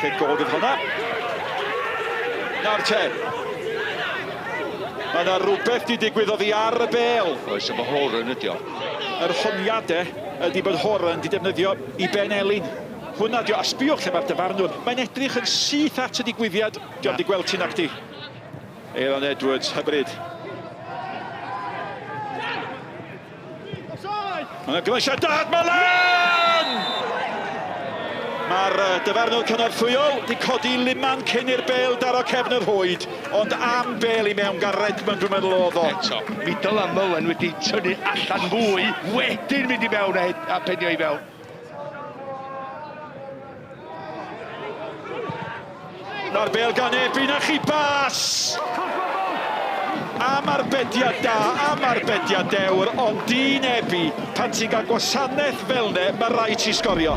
Falle gol fydd hwnna. Nawr te. Mae yna rhywbeth di digwydd oddi ar y bel. Oes, efo Horan ydi o. Yr honiadau ydy bod Horan di defnyddio i ben elin. Hwna di o, a sbiwch lle mae'r dyfarnwr. Mae'n edrych yn syth at y digwyddiad. Dio'm di gweld ti nacdi. Aeron Edwards, hyfryd. Mae'n gyfleisiad da at Mullen! Mae'r dyfarnwr cynorthwyol di codi luman cyn i'r bêl daro cefn yr rhwyd, ond am bêl i mewn gan Redmond dwi'n meddwl oedd o. Eto, mi dyla Mullen wedi tynnu allan fwy, wedyn mynd i mewn a, a penio i fewn. Na'r bêl gan Ebi, na chi bas! Am arbediad da, am arbediad dewr, ond dyn Ebi, pan ti'n cael gwasanaeth fel ne, mae rhaid ti sgorio.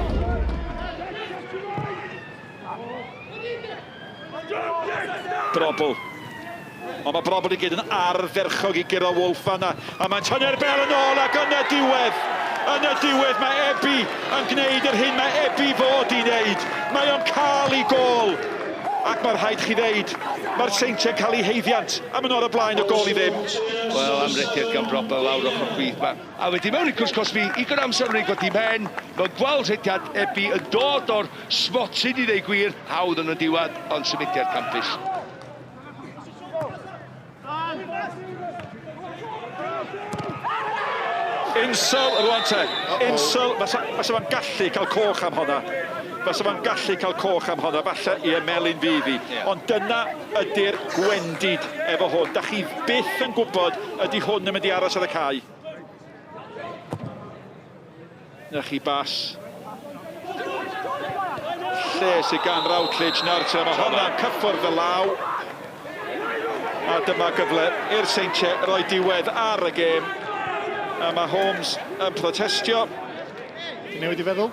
Brobl. Ond mae Brobl i gyd yn ardderchog i guro Wolf fanna. A mae'n tynnu'r bel yn ôl ac yn y diwedd, yn y diwedd mae Ebi yn gwneud yr hyn mae Ebi fod i wneud. Mae o'n cael ei gôl. Ac mae rhaid chi ddeud, mae'r Seintiau'n cael eu haeddiant a maen nhw ar y blaen o gôl i ddim. Wel, am rediad gan Brobl lawr ochr chwith ma. A wedi mewn i cwrs cosbi, digon amser wedi godi mhen. Mae'n gweld rhediad Ebi yn dod o'r smotyn i ddeud gwir. Hawdd yn y diwedd, ond symudiad campus. Insel rwan te. Insel, fasa, fasa fo'n gallu cael coch am honna. Fasa fo'n gallu cael coch am honna, falle i emelyn fydd hi. Ond dyna ydy'r gwendid efo hwn. Da chi byth yn gwybod ydy hwn yn mynd i aros ar y cae. Na chi bas. Lle sydd gan Routledge nawr te, mae honna'n cyffwrdd y law. A dyma gyfle i'r Seintiau roi diwedd ar y gêm. A mae Holmes yn protestio. Di newid i feddwl.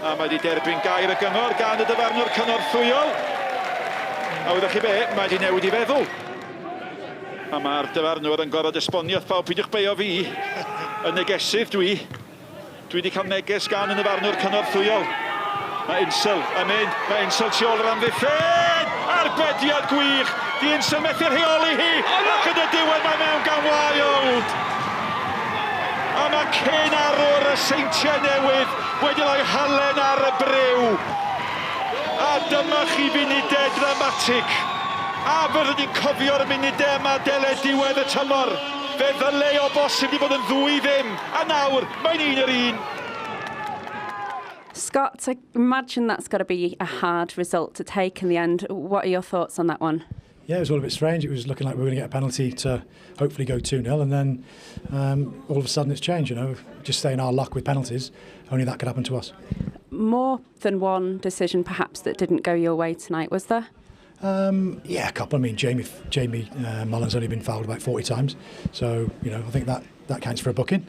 A mae wedi derbyn gair y gyngor gan y dyfarnwr cynorthwyol. A wyddoch chi be, mae wedi newid i feddwl. A mae'r dyfarnwr yn gorfod esbonio wrth bawb, peidiwch beio fi, y negesydd dwi. Dwi wedi cael neges gan y nyfarnwr cynorthwyol. Mae Insel yn mynd, mae Insel tu ôl yr amddiffyn! Arbediad gwych! Di Insel methu rheoli hi, ac yn y diwedd mae mewn gan Wilde! A mae cyn arwr y Seintiau Newydd wedi rhoi halen ar y briw. A dyma chi funudau dramatig. A fyddwn ni'n cofio'r munudau yma dele diwedd y tymor. Fe ddyle o bosib wedi bod yn ddwy ddim, a nawr mae'n un yr un. Scott, I imagine that's got to be a hard result to take in the end. What are your thoughts on that one? Yeah, it was all a bit strange. It was looking like we were going to get a penalty to hopefully go 2-0, and then all of a sudden it's changed, you know. Just saying our luck with penalties, only that could happen to us. More than one decision perhaps that didn't go your way tonight, was there? Yeah, a couple. I mean, Jamie Mullen's only been fouled about 40 times, so you know, I think that counts for a booking.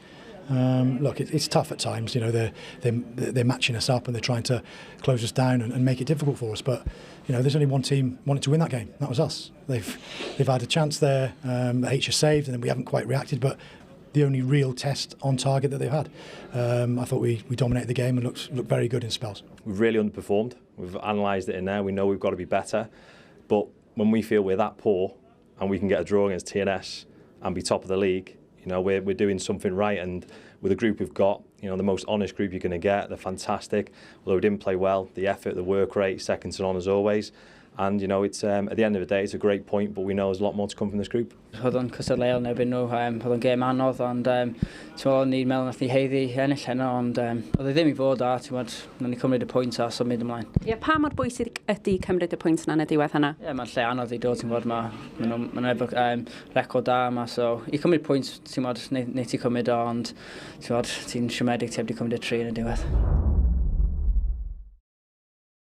Look, it's tough at times. You know, they're matching us up and they're trying to close us down and make it difficult for us. But you know, there's only one team wanted to win that game. That was us. They've had a chance there. The H has saved, and then we haven't quite reacted. But the only real test on target that they've had. I thought we dominated the game and looked very good in spells. We've really underperformed. We've analysed it in there. We know we've got to be better. But when we feel we're that poor and we can get a draw against TNS and be top of the league, you know, we're doing something right. And with the group we've got, you know, the most honest group you're going to get, they're fantastic. Although we didn't play well, the effort, the work rate, second to none as always. And, you know, it's at the end of the day, it's a great point, but we know there's a lot more to come from this group. Oedd o'n cystadleuol yn erbyn nhw, oedd o'n gêm anodd, ond ti'n ni'n meddwl nath ni haeddu ennill heno, ond oedd e ddim i fod a, ti'n gwybod, nawn ni cymryd y pwynt a symud ymlaen. Ie, yeah, pa mor bwysig ydy cymryd y pwynt yna yn y diwedd hynna? Ie, yeah, mae'n lle anodd i dod, ti'n gwybod, maen nhw efo record da yma, so i cymryd pwynt, ti'n gwybod, neu ti cymryd o, ond ti'n gwybod, ti'n siomedig ti heb di cymryd y tri yn y diwedd.